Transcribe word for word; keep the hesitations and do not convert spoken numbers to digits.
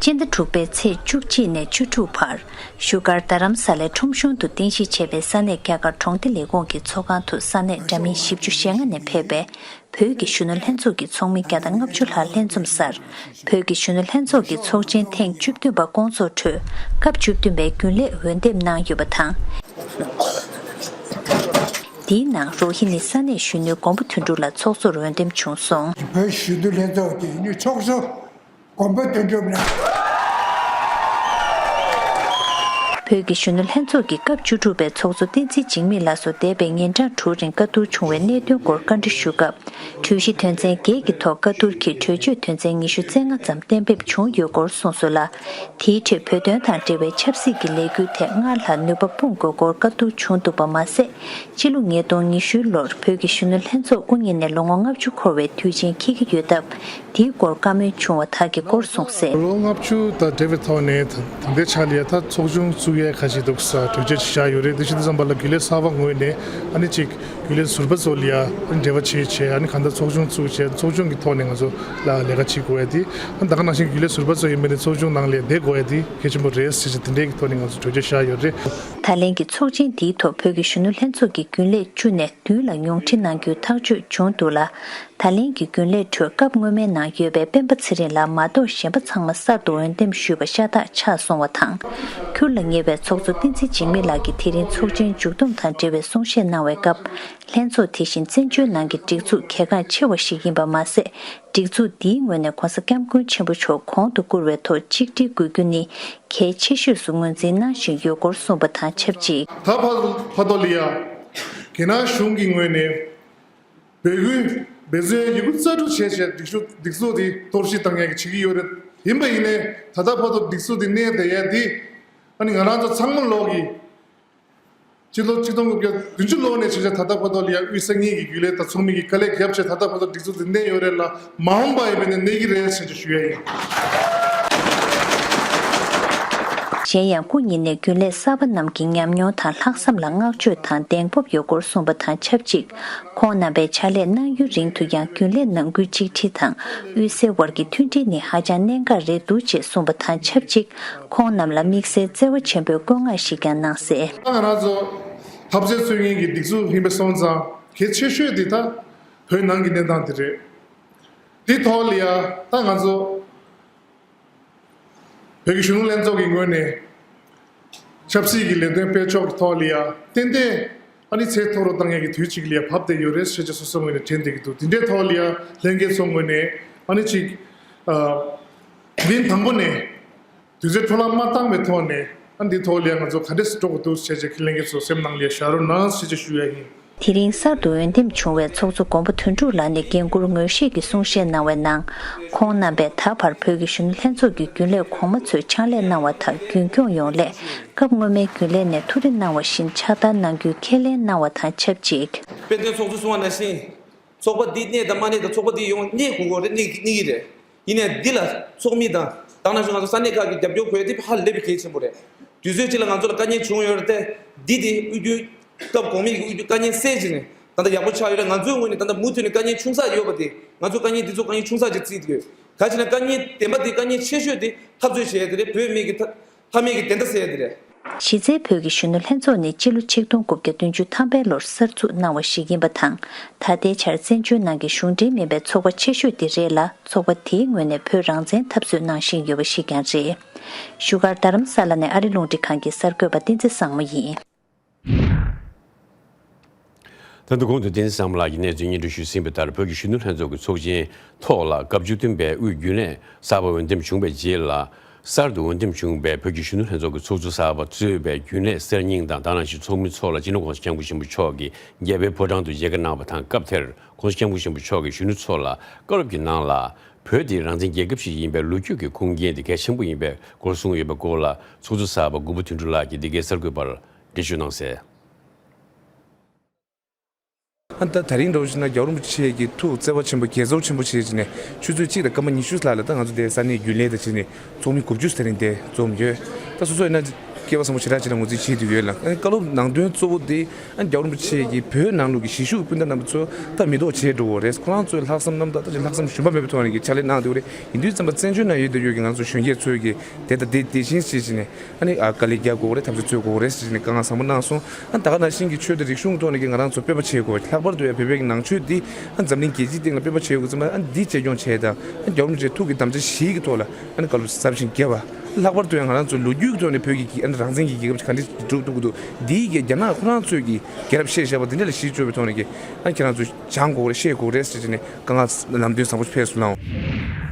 སྤྱི་ཟླ་དྲུག་པའི་ཚེས་བཅུ་གཅིག་ནས་བཅུ་དྲུག་བར་བཞུགས་སྒར་རྡ་རམ་ས་ལའི་ཁྲོམ་གཞུང་དུ་རྟེན་གཞི་བྱས་པའི་ས་གནས་རྒྱ་གར་གྲོང་སྡེ་ལས་ཁུངས་ཀྱི་ཚོགས་ཁང་དུ་ས་གནས་འདྲ་མིན་བཞི་བཅུ་ཞེ་ལྔ་ནས་ཕེབས་པའི་བོད་ཀྱི་གཞོན་ནུ་ལྷན་ཚོགས་ཀྱི་ཚོགས་མི་བརྒྱ་དང་ལྔ་བཅུ་ལྷག་ལྷན་འཛོམས་སར། བོད་ཀྱི་གཞོན་ནུ་ལྷན་ཚོགས་ཀྱི་ཚོགས་ཆེན་ཐེངས་བཅུ་བདུན་པ་སྐོང་ཚོགས་ཁྲོད་སྐབས་བཅུ་བདུན་པའི་རྒྱུན་ལས་འོས་འདེམས་གནང་ཡོད་པ་དང་། འདིའི་ནང་རོ་ཧི་ནི་ས་གནས་གཞོན་ནུ་མགོན་པོ་དོན་གྲུབ་ལགས་ཚོགས་གཙོར་འོས་འདེམས་བྱུང་སོང་། བོད་གཞོན་ནུ་ལྷན་ཚོགས་ཀྱི་ཚོགས་གཙོ་མགོན་པོ་དོན་གྲུབ་ལགས། བོད་ཀྱི་གཞོན་ནུ་ལྷན་ཚོགས་ཀྱི་སྐབས་བཅུ་དྲུག་པའི་ཚོགས་གཙོ་བསྟན་འཛིན་འཇིགས་མེད་ལགས་སུ་འདས་པའི་ཉིན་གྲངས་དྲུག་རིང་བཀའ་བསྡུར་བྱུང་བའི་གནད་དོན་སྐོར་བཀའ་འདྲི་ཞུ་སྐབས། གྲོས་གཞི་དོན་ཚན་བརྒྱད་ཀྱི་ཐོག་བཀའ་བསྡུར་གྱི་གྲོས་ཆོད་དོན་ཚན་ཉི་ཤུ་རྩ་ལྔ་ཙམ་གཏན་འབེབས་བྱུང་ཡོད་སྐོར་གསུངས་སོང་ལ། དེའི་ཁྲོད་བོད་དོན་དང་འབྲེལ་བའི་ཆབ་སྲིད་ཀྱི་ལས་འགུལ་ཐད་སྔར་ལྷག་ནུས་པ་སྤུངས་དགོས་སྐོར་བཀའ་བསྡུར་བྱུང་འདུག་པ་མ་ཟད། ཕྱི་ལོ་ཉིས་སྟོང་ཉི་ཤུ་ལོར་བོད་ཀྱི་གཞོན་ནུ་ལྷན་ཚོགས་དབུ་བརྙེས་ནས་ལོ་ངོ་ལྔ་བཅུ་འཁོར་བའི་དུས་ཆེན་འཁེལ་གྱི་ཡོད་སྟབས། དེའི་སྐོར་བཀའ་མོལ་བྱུང་བ་དག་གི་སྐོར་གསུངས་གསལ། ལོ་ལྔ་བཅུ་དང་འབྲེལ་བའི་ཐོག་ནས་ད་ལྟའི་ཆ་ལ་ཡ་ད་ཚོགས་ཆུང་བཙུགས་ཡས་ཁ་ཤས་འདུག་ས་གྲོས་ཆོད་ཅིག་བཞག་ཡོད་རེད། དེ་བཞིན་དུ་ཙམ་པ་ལ་རྒྱུན་ལས་གསར་པ་ངོས་ནས་ཨ་ནི་ཅིག་རྒྱུན་ལས་ཟུར་པ་ཚོ་ལ་ཡ་ཨ་ནི་འབྲེལ་བ་བྱེད་བྱས་ཨ་ནི་གང་ལྟར་ཚོགས་ཆུང་བཙུགས་བྱས་ཚོགས་ཆུང་གི་ཐོག་ནས་ང་ཚོ་ལ་ལས་ཀ་བྱེད་དགོས་ཡ་དེ་ཨ་ནི་ད་ག་ནང་བཞིན་རྒྱུན་ལས་ཟུར་པ་ཚོ་ཡིན་པ་ནི་ཚོགས་ཆུང་ནང་ལ་བསྡད་དགོས་ཡ་དེ་གལ་ཆེན་པོ་རེད་ཟེར་བྱས་དེ་འདྲའི་གི་ཐོག་ནས་ང་ཚོ་གྲོས་ཆོད་བཞག་ཡོད་རེད། ད་ལན་གྱི་ཚོགས་ཆེན་འདིའི་ཐོག་བོད་ཀྱི་གཞོན་ནུ་ལྷན་ཚོགས་ཀྱི་རྒྱུན་ལས་བཅུ་ནས་བདུན་ལ་ཉུང་འཕྲི་གནང་རྒྱུའི་ཐག་གཅོད་བྱུང་འདུག་ལ། ད་ལན་གྱི་རྒྱུན་ལས་ཁྲོད་སྐབས་སྔོན་མའི་ནང་ཡོད་པའི་སྤེན་པ་ཚེ་རིང་ལགས་མ་གཏོགས་གཞན་པ་ཚང་མ་གསར་དུ་འོས་འདེམས་ཞུས་པ་ཤ་སྟག་ཆགས་སོང་བ་དང་། འཁྱུར་ལ་ཉེ་བའི་ཚོགས་གཙོ་བསྟན་འཛིན་འཇིགས་མེད་ལགས་ཀྱིས་དེ་རིང་ཚོགས་ཆེན་མཇུག་བསྡོམས་དང་འབྲེལ་བའི་གསུང་བཤད་གནང་བའི་སྐབས། ལྷན་ཚོགས་དེ་བཞིན་བཙན་བྱོལ་ནང་གི་སྒྲིག་འཛུགས་གལ་འགངས་ཆེ་བ་ཞིག་ཡིན་པ་མ་ཟད། སྒྲིག་འཛུགས་འདིའི་ངོས་ནས་༧གོང་ས་༧སྐྱབས་མགོན་ཆེན་པོ་མཆོག་གོང་དུ་བཀུར་བའི་ཐོག་གཅིག་སྒྲིལ་དགོས་རྒྱུ་ནི་གལ་ཆེ་ཤོས་སུ་ངོས་འཛིན་གནང་བཞིན་ཡོད་སྐོར་གསུངས་པ་དང་ཆབས་ཅིག་ད་བར་བར་དུ་ལ་ཡ་རྒྱ་ནག་གཞུང་གི་ངོས་ནས་འབོད་སྐུལ་འབད་བརྩོན་ཡོད་རྒུ་རྩལ་སྤྲུགས་བྱས་བྱས་སྒྲིག་གཞུང་སྒྲིག་འཛུགས་འདི་གཏོར་བཤིག་བཏང་ཡག་གི་བྱེད་ཀྱི་ཡོད་རེད། ཡིན་པ་ཡིན་ནའི་ད་ལྟ་བར་དུ་སྒྲིག་འཛུགས་འདི་གནས་བསྡད་ཡ་འདི་ཨ་ནི་ང་རང་ཚོ་ཚང་མ་ལོག་གི་སྤྱི་ལོ་ཆིག་སྟོང་དགུ་བརྒྱ་བདུན་ཅུ་ལོ་ནས་བྱས་བྱས་ད་ལྟ་བར་དུ་ལ་ཡ་དབུས་ས་གཉིས་ཀྱི་རྒྱུན་ལས་དང་ཚོགས་མི་གི་དཀའ་ལས་བརྒྱབ་བྱས་ད་ལྟ་བར་དུ་སྒྲིག་འཛུགས་འདི་གནས་ཡོད་རེད་ལ། མ་འོངས་པ་ཡིན་པ་ནས་གནས་ཀྱི་རེད་ཟེར་ཅིག་ཞུ་ཡ་ཡིན། གཞན་ཡང་སྐུ་ཉིད་ནས་རྒྱུན་ལས་གསར་པ་རྣམས་ཀྱི་ཉམས་མྱོང་དང་ལྷག་བསམ་ལ་བསྔགས་བརྗོད་དང་གདེང་སྤོབས་ཡོད་སྐོར་གསུངས་པ་དང་ཆབས་ཅིག་ཁོང་རྣམ་པས་ཕྱག་ལས་གནང་ཡུན་རིང་དུ་ཡང་རྒྱུན་ལས་ནང་ཁུལ་གཅིག་སྒྲིལ་དང་དབུས་སའི་བར་གྱི་མཐུན་སྒྲིལ་ནི་ཧ་ཅང་གནད་འགག་རེད་འདུག་ཅེས་གསུངས་པ་དང་ཆབས་ཅིག་ཁོང་རྣམས་ལ་དམིགས་བསལ་བརྩེ་བ་ཆེན་པོས་བཀོད་མངགས་ཤིག་ཀྱང་གནང་གསལ། ད་ང་རང་ཚོ་འཐབ་རྩོད་རྩོད་མཁན་གྱི་སྒྲིག་འཛུགས་ཡིན་པ་སོང་ཙང་གལ་ཆེ་ཤོས་འདི་ད་བོད་ནང་གི་གནས་སྟངས་འདི་རེད། འདི་ཐོག་ལ་ཡ་ད་ང་ཚོ་བོད་ཀྱི་གཞོན་ནུ་ལྷན་ཚོགས་ཀྱི་ངོས་ནས་ཆབ་སྲིད་ཀྱི་ལས་དོན་སྤེལ་ཕྱོགས་ཀྱི་ཐོག་ལ་ཡ་ཏན་ཏན་ཨ་ནི་ཚད་མཐོ་རུ་བཏང་ཡས་ཀྱི་དུས་གཅིག་ལ་ཡ་བབས་བསྡད་ཡོད་རེད་ཟེར་ཅིག་སོ་སོའི་ངོས་ནས་དྲན་བསྡད་ཀྱི་འདུག་དེ་འདྲའི་ཐོག་ལ་ཡ་ལྷན་རྒྱས་ཚོའི་ངོས་ནས་ཨ་ནི་ཅིག་ཨ་ཉིན་དང་པོ་ནས་དུས་ཚོད་འཕྲོ་བརླག་མ་བཏང་བའི་ཐོག་ནས་ཨ་འདིའི་ཐོག་ལ་ཡ་ང་ཚོ་ག་འདྲས་སེ་འགྲོ་དགོས་འདུག་ཟེར་ཅིག་ལྷན་རྒྱས་ཚོ་སེམས་ནང་ལ་ཡ་བཞག་རོགས་གནང་ཟེར་ཅིག་ཞུ་ཡ་ཡིན། དེ་རིང་གསར་དུ་འོས་འདེམས་བྱུང་བའི་ཚོགས་གཙོ་མགོན་པོ་དོན་གྲུབ་ལགས་ནས་འགན་འཁུར་ངོས་བཞེས་ཀྱི་གསུང་བཤད་གནང་བའི་ནང་། ཁོང་རྣམ་པས་ད་བར་བོད་ཀྱི་གཞོན་ནུ་ལྷན་ཚོགས་ཀྱི་རྒྱུན་ལས་གོང་མ་ཚོས་ཕྱག་ལས་གནང་བ་དག་རྒྱུན་སྐྱོང་ཡོང་སླད། སྐབས་སྔོན་མའི་རྒྱུན་ལས་ནས་ཐུགས་རེ་གནང་བ་བཞིན་ཕྱག་བསྟར་གནང་རྒྱུའི་ཁས་ལེན་གནང་བ་དང་ཆབས་ཅིག་དཔལ་ལྡན་ཚོགས་གཙོས་གསུངས་པ་ནང་བཞིན། ཚོགས་པ་འདི་གནས་དང་མ་གནས་དང་ཚོགས་པ་འདི་ཡོང་གནས་དགོས་དགོས་རེད། གནས་གནས་ཀྱི་རེད། ཡིན་ནའི་འདི་ལ་ཚོགས་མི་དང་ད་ག་ནང་བཞིན་ང་ཚོ་ས་གནས་ཁག་གི་རྒྱབ་སྐྱོར་དགོས་ཡ་དེ་ཧ་ལས་པའི་གལ་ཆེན་པོ་རེད། དུས་ཚོད་གཅིག་ལ་ང་ཚོ་ལ་དཀའ་ངལ་བྱུང་ཡོད་རེད་དེ། འདི་དེ་དབུས་རྒྱུན་སྐབས་གོང་མའི་དབུས་རྒྱུན་དཀའ་ངལ་སེལ་བྱས་ནས་ད་ལྟ་ཡག་པོ་ཆགས་ཡོད་རེད། ང་ཚོའི་ངོས་ནས་ད་ལྟ་མུ་མཐུད་ནས་དཀའ་ངལ་ཆུང་ས་ཡོད་པ་དེ་ང་ཚོ་དཀའ་ངལ་འདི་ཚོ་དཀའ་ངལ་ཆུང་ས་ཅིག་བརྩིས་ཡོད། ག་ཅི་ན་དཀའ་ངལ་བདེན་པ་དེ་དཀའ་ངལ་ཆེ་ཤོས་དེ་འཐབ་རྩོད་བྱས་ཡ་དེ་རེད། བོད་མི་གི་ཐ་ཕ་མེས་ཀྱི་བདེན་མཐའ་གསལ་ཡ་དེ་རེད། གཞི་རྩའི་བོད་ཀྱི་གཞོན་ནུ་ལྷན་ཚོགས་ནི་སྤྱི་ལོ་ཆིག་སྟོང་དགུ་བརྒྱ་བདུན་ཅུ་ཐམ་པའི་ལོར་གསར་འཛུགས་གནང་བ་ཞིག་ཡིན་པ་དང་། ད་ལྟའི་ཆར་བཙན་བྱོལ་ནང་གི་གཞུང་འབྲེལ་མིན་པའི་ཚོགས་པ་ཆེ་ཤོས་དེ་རེད་ལ། ཚོགས་པ་དེའི་ངོས་ནས་བོད་རང་བཙན་འཐབ་རྩོད་གནང་བཞིན་ཡོད་པ་ཞིག་ཀྱང་རེད། བཞུགས་སྒར་རྡ་རམ་ས་ལ་ནས་ཨ་རི་རླུང་འཕྲིན་ཁང་གི་གསར་འགོད་པ་བསྟན་འཛིན་བཟང་མོ་ཡིན། ད་དུང་གོང་དུ་བསྟན་འཛིན་བཟང་མོ་ལགས་ཀྱིས་གནས་ཚུལ་སྙན་སྒྲོན་ཞུས་ཟིན་པ་ལྟར། བོད་ཀྱི་གཞོན་ནུ་ལྷན་ཚོགས་ཀྱི་ཚོགས་ཆེན་ཐོག་ལ་སྐབས་བཅུ་བདུན་པའི་དབུས་རྒྱུན་ལས་གསར་པ་འོས་འདེམས་བྱུང་བའི་རྗེས་ལ། གསར་དུ་འོས་འདེམས་བྱུང་བའི་བོད་ཀྱི་གཞོན་ནུ་ལྷན་ཚོགས་ཀྱི་ཚོགས་གཙོ་གསར་པ་གཙོས་པའི་རྒྱུན་ལས་གསར་རྙིང་དང་། དེ་ནང་བཞིན་ཚོགས་མི་ཚོ་ལ་སྤྱི་ནོར་༧གོང་ས་༧སྐྱབས་མགོན་ཆེན་པོ་མཆོག་གིས་རྒྱལ་བའི་ཕོ་བྲང་དུ་མཇལ་ཁ་གནང་བ་དང་། སྐབས་དེར་༧གོང་ས་༧སྐྱབས་མགོན་ཆེན་པོ་མཆོག་གིས་གཞོན་ནུ་ཚོ་ལ་བཀའ་སློབ་ཀྱི་ནང་ལ། བོད་འདི་རང་བཙན་རྒྱལ་ཁབ་ཞིག་ཡིན་པའི་ལོ་རྒྱུས་ཀྱི་ཁུངས་སྐྱེལ་འདི་གལ་ཆེན་པོ་ཡིན་པའི་སྐོར་གསུངས་ཡོད་པའི་སྐོར་ལ། ཚོགས་གཙོ་གསར་པ་མགོན་པོ་དོན་གྲུབ་ལགས་ཀྱིས་འདི་གའི་གསར་འགོད་པར་འགྲེལ་བརྗོད་གནང་གསལ། ཨ་ད་ད་རིང་འདྲ་བོ་ཞིག་ན་རྒྱལ་བ་རིན་པོ་ཆེ་གི་ཐུགས་བརྩེ་བ་ཆེན་པོ་དགྱེས་ཚོར་ཆེན་པོ་བྱེད་ཅིག་ནས་ཆུ་ཚོད་གཅིག་དང་སྐར་མ་ཉི་ཤུ་ལྷག་ལ་ད་ང་ཚོ་འདིའི་ས་གནས་རྒྱུན་ལས་དང་བྱས་ནས་ཚོགས་མི་དགུ་བཅུ་ཟེར་རིང་དེ་འཛོམས་ཡོད། ད་སོ་སོ་ཡིན་ན་ སྐལ་བ་བཟང་པོ་ཞེ་དྲག་ཅིག་ལ་ངོས་འཛིན་བྱེད་ཀྱི་ཡོད་ལ། ཨ་ནི་བཀའ་སློབ་ནང་དོན་གཙོ་བོ་དེ་ཨ་ནི་རྒྱལ་བ་རིན་པོ་ཆེ་གིས་བོད་ནང་ལོགས་ཀྱི་གཞིས་བཞུགས་སྤུན་ཟླ་རྣམ་པ་ཚོ་ད་མི་ལྡོག་བྱས་འགྲོ་གི་རེད། ཁོ་རང་ཚོའི་ལྷག་བསམ་རྣམ་དག་ད་ཅིག་ལྷག་བསམ་ཞུམ་པ་མེད་པའི་ཐོག་ནས་ཀྱི་ཕྱག་ལས་གནང་བསྡད་ཡོད་རེད། ཡིན་དུས་ཙམ་པ་བཙན་བྱོལ་ནང་ཡོད་བསྡད་ཡོད་ཀྱི་ང་ཚོ་གཞོན་སྐྱེས་ཚོས་ཀྱི་དེ་དང་དེ་དེ་བཞིན་བྱེད་བྱས་ནས་ཨ་ནི་ཨ་དཀའ་ལས་རྒྱག་དགོས་རེད། འཐབ་རྩོད་རྩོད་དགོས་རེད་ཟེར་ནས་བཀའ་མངགས་བཟང་པོ་གནང་སོང་། ཨ་ད་ག་ནང་བཞིན་གྱི་ཆོས་དང་རིག་གཞུང་གི་ཐོག་ནས་ཀྱི་ང་རང་ཚོ་སྤེལ་བ་བྱེད་དགོས། ལྷག་པར་དུ་ཡང་བོད་པའི་ནང་ཆོས་འདི་ཨ་འཛམ་གླིང་རྒྱལ་སྤྱིའི་སྟེང་ལ་སྤེལ་བ་བྱེད་དགོས་ཙམ་པ་ཨ་འདི་གཅེས་སྐྱོང་བྱས་དང་ཨ་རྒྱལ་བ་རིན་པོ་ཆེའི་ཐུགས་ཀྱི་དམ་བཅའ་བཞི་གི་ཐོག་ལ་ཨ་ནི་བཀའ་སློབ་ཟབ་ཞིང་རྒྱས་པ། ལྷག་པར་དུ་ཡང་ང་རང་ཚོ་ལོ་རྒྱུས་ཀྱི་ཐོག་ནས་བོད་ཀྱི་གི་ཨ་ནི་རང་བཙན་གྱི་རྒྱལ་ཁབ་ག་འདྲ་སྒྲུབ་ཐུབ་ཀྱི་འདུག་འདིའི་གི་རྒྱ་ནག་ཁོ་རང་ཚོས་ཀྱི་རྒྱལ་རབས་བཤད་བཞག་པ་འདི་འདྲ་ལ་གཞི་བཅོལ་བའི་ཐོག་ནས་ཀྱི་ཨ་ནི་ཁྱེད་རང་ཚོས་སྦྱང་དགོས་རེད། ཤེས་དགོས་རེད་ཟེར་བྱས་ནས་བཀའ་མངགས་ལམ་སྟོན་བཟང་པོ་ཕེབས་སོང་ལགས།